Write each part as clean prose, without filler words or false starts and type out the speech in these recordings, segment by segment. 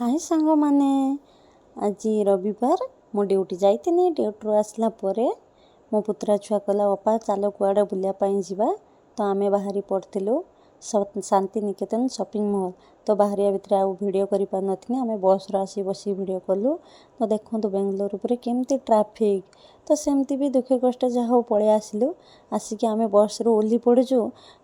ହାଏ ସାଙ୍ଗମାନେ, ଆଜି ରବିବାର। ମୁଁ ଡ୍ୟୁଟି ଯାଇଥିଲି। ଡ୍ୟୁଟିରୁ ଆସିଲା ପରେ ମୋ ପୁତୁରା ଛୁଆ କହିଲା, "ଅପା, ଚାଲ କୁଆଡ଼େ ବୁଲିବା ପାଇଁ ଯିବା।" ତ ଆମେ ବାହାରି ପଡ଼ିଥିଲୁ ଶାନ୍ତି ନିକେତନ ସପିଂ ମଲ୍। ତ ବାହାରିବା ଭିତରେ ଆଉ ଭିଡ଼ିଓ କରିପାରିନଥିଲି। ଆମେ ବସ୍ରୁ ଆସି ବସି ଭିଡ଼ିଓ କଲୁ। ତ ଦେଖନ୍ତୁ, ବେଙ୍ଗଲୋର ଉପରେ କେମିତି ଟ୍ରାଫିକ୍। ତ ସେମିତି ବି ଦୁଃଖେ କଷ୍ଟ ଯାହା ହଉ ପଳେଇ ଆସିଲୁ। ଆସିକି ଆମେ ବସ୍ରୁ ଓହ୍ଲି ପଡ଼ିଛୁ।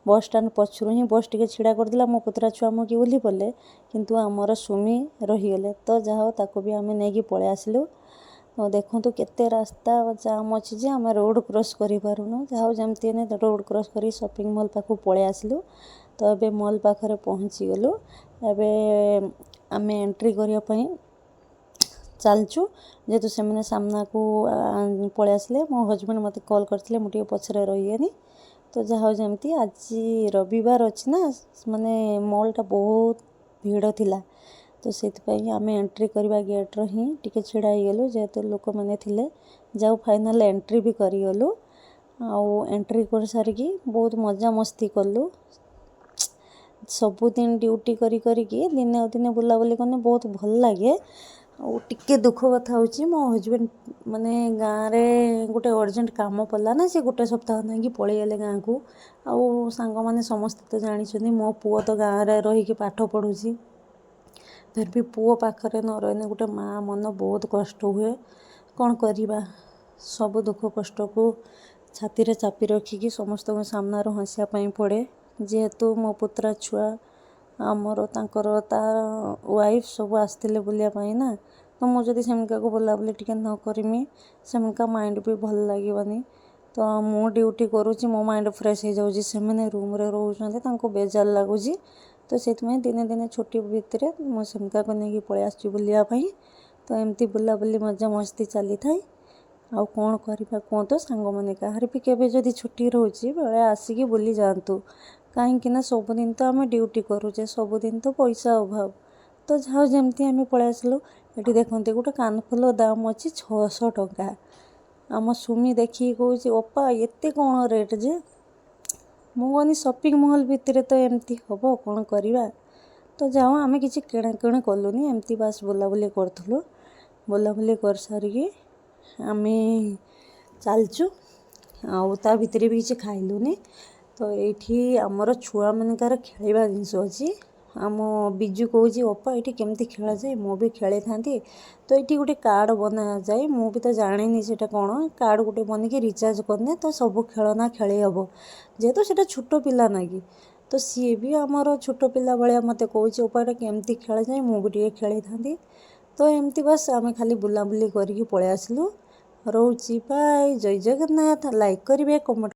ବସ୍ ଷ୍ଟାଣ୍ଡ ପଛରୁ ହିଁ ବସ୍ ଟିକେ ଛିଡ଼ା କରିଦେଲା। ମୋ ପୁତୁରା ଛୁଆ ମୁଁ କି ଓହ୍ଲି ପଡ଼ିଲେ, କିନ୍ତୁ ଆମର ସୁମି ରହିଗଲେ। ତ ଯାହା ହଉ, ତାକୁ ବି ଆମେ ନେଇକି ପଳେଇ ଆସିଲୁ। ତ ଦେଖନ୍ତୁ, କେତେ ରାସ୍ତା ଜାମ୍ ଅଛି ଯେ ଆମେ ରୋଡ଼ କ୍ରସ୍ କରିପାରୁନୁ। ଯାହା ହଉ, ଯେମିତି ହେଲେ ରୋଡ଼ କ୍ରସ୍ କରି ସପିଂ ମଲ୍ ପାଖକୁ ପଳେଇ ଆସିଲୁ। ତ ଏବେ ମଲ୍ ପାଖରେ ପହଞ୍ଚିଗଲୁ। ଏବେ ଆମେ ଏଣ୍ଟ୍ରି କରିବା ପାଇଁ ଚାଲିଛୁ, ଯେହେତୁ ସେମାନେ ସାମ୍ନାକୁ ପଳେଇ ଆସିଲେ। ମୋ ହଜବେଣ୍ଡ ମୋତେ କଲ୍ କରିଥିଲେ, ମୁଁ ଟିକେ ପଛରେ ରହିଗଲି। ତ ଯାହା ହଉ, ଯେମିତି ଆଜି ରବିବାର ଅଛି ନା, ମାନେ ମଲ୍ଟା ବହୁତ ଭିଡ଼ ଥିଲା। ତ ସେଥିପାଇଁ ଆମେ ଏଣ୍ଟ୍ରି କରିବା ଗେଟ୍ର ହିଁ ଟିକେ ଛିଡ଼ା ହେଇଗଲୁ, ଯେହେତୁ ଲୋକମାନେ ଥିଲେ। ଯାଉ ଫାଇନାଲ୍ ଏଣ୍ଟ୍ରି ବି କରିଗଲୁ। ଆଉ ଏଣ୍ଟ୍ରି କରିସାରିକି ବହୁତ ମଜାମସ୍ତି କଲୁ। ସବୁଦିନ ଡ୍ୟୁଟି କରି କରିକି ଦିନେ ଆଉ ଦିନେ ବୁଲାବୁଲି କଲେ ବହୁତ ଭଲ ଲାଗେ। ଆଉ ଟିକେ ଦୁଃଖ କଥା ହେଉଛି, ମୋ ହଜବେଣ୍ଡ ମାନେ ଗାଁରେ ଗୋଟେ ଅର୍ଜେଣ୍ଟ କାମ ପଡ଼ିଲା ନା, ସେ ଗୋଟେ ସପ୍ତାହ ନେଇକି ପଳେଇଗଲେ ଗାଁକୁ। ଆଉ ସାଙ୍ଗମାନେ ସମସ୍ତେ ତ ଜାଣିଛନ୍ତି, ମୋ ପୁଅ ତ ଗାଁରେ ରହିକି ପାଠ ପଢ଼ୁଛି। ଫେର୍ ବି ପୁଅ ପାଖରେ ନ ରହିଲେ ଗୋଟେ ମାଆ ମନ ବହୁତ କଷ୍ଟ ହୁଏ। କ'ଣ କରିବା, ସବୁ ଦୁଃଖ କଷ୍ଟକୁ ଛାତିରେ ଚାପି ରଖିକି ସମସ୍ତଙ୍କ ସାମ୍ନାରୁ ହସିବା ପାଇଁ ପଡ଼େ। ଯେହେତୁ ମୋ ପୁତୁରା ଛୁଆ ଆମର, ତାଙ୍କର ତା ୱାଇଫ୍ ସବୁ ଆସିଥିଲେ ବୁଲିବା ପାଇଁ ନା, ତ ମୁଁ ଯଦି ସେମିତିକାକୁ ବୁଲାବୁଲି ଟିକେ ନ କରିମି, ସେମିତିକା ମାଇଣ୍ଡ ବି ଭଲ ଲାଗିବନି। ତ ମୁଁ ଡ୍ୟୁଟି କରୁଛି, ମୋ ମାଇଣ୍ଡ ଫ୍ରେଶ୍ ହେଇଯାଉଛି। ସେମାନେ ରୁମ୍ରେ ରହୁଛନ୍ତି, ତାଙ୍କୁ ବେଜାର ଲାଗୁଛି। ତ ସେଥିପାଇଁ ଦିନେ ଦିନେ ଛୁଟି ଭିତରେ ମୁଁ ସେମିତିକାକୁ ନେଇକି ପଳେଇ ଆସୁଛି ବୁଲିବା ପାଇଁ। ତ ଏମିତି ବୁଲାବୁଲି ମଜାମସ୍ତି ଚାଲିଥାଏ। ଆଉ କ'ଣ କରିବା କୁହନ୍ତୁ ସାଙ୍ଗମାନେ? କାହାର ବି କେବେ ଯଦି ଛୁଟି ରହୁଛି, ବେଳେ ଆସିକି ବୁଲି ଯାଆନ୍ତୁ। କାହିଁକି ନା ସବୁଦିନ ତ ଆମେ ଡ୍ୟୁଟି କରୁଛେ, ସବୁଦିନ ତ ପଇସା ଅଭାବ। ତ ଯାହା ଯେମିତି ଆମେ ପଳେଇ ଆସିଲୁ। ଏଠି ଦେଖନ୍ତୁ, ଗୋଟେ କାନଫୁଲ ଦାମ ଅଛି 600 ଟଙ୍କା। ଆମ ସୁମି ଦେଖିକି କହୁଛି, "ଅପା, ଏତେ କ'ଣ ରେଟ୍ ଯେ?" ମୁଁ କହିନି, ସପିଂ ମଲ୍ ଭିତରେ ତ ଏମିତି ହେବ, କ'ଣ କରିବା? ତ ଯାଉ, ଆମେ କିଛି କିଣାକିଣି କଲୁନି, ଏମିତି ବାସ୍ ବୁଲାବୁଲି କରୁଥିଲୁ। ବୁଲାବୁଲି କରିସାରିକି ଆମେ ଚାଲିଛୁ, ଆଉ ତା ଭିତରେ ବି କିଛି ଖାଇଲୁନି। ତ ଏଇଠି ଆମର ଛୁଆମାନଙ୍କର ଖେଳିବା ଜିନିଷ ଅଛି। ଆମ ବିଜୁ କହୁଛି, "ଅପା, ଏଇଠି କେମିତି ଖେଳାଯାଏ? ମୁଁ ବି ଖେଳିଥାନ୍ତି।" ତ ଏଇଠି ଗୋଟେ କାର୍ଡ଼ ବନାଯାଏ। ମୁଁ ବି ତ ଜାଣିନି ସେଇଟା କ'ଣ। କାର୍ଡ଼ ଗୋଟେ ବନିକି ରିଚାର୍ଜ କଲେ ତ ସବୁ ଖେଳନା ଖେଳି ହେବ। ଯେହେତୁ ସେଇଟା ଛୋଟ ପିଲା ନାଗି, ତ ସିଏ ବି ଆମର ଛୋଟ ପିଲା ଭଳିଆ ମୋତେ କହୁଛି, "ଅପା, ଏଇଟା କେମିତି ଖେଳାଯାଏ? ମୁଁ ବି ଟିକେ ଖେଳିଥାନ୍ତି।" ତ ଏମିତି ବାସ୍ ଆମେ ଖାଲି ବୁଲାବୁଲି କରିକି ପଳେଇ ଆସିଲୁ। ରହୁଛି, ବାଏ, ଜୟ ଜଗନ୍ନାଥ। ଲାଇକ୍ କରିବେ, କମେଣ୍ଟ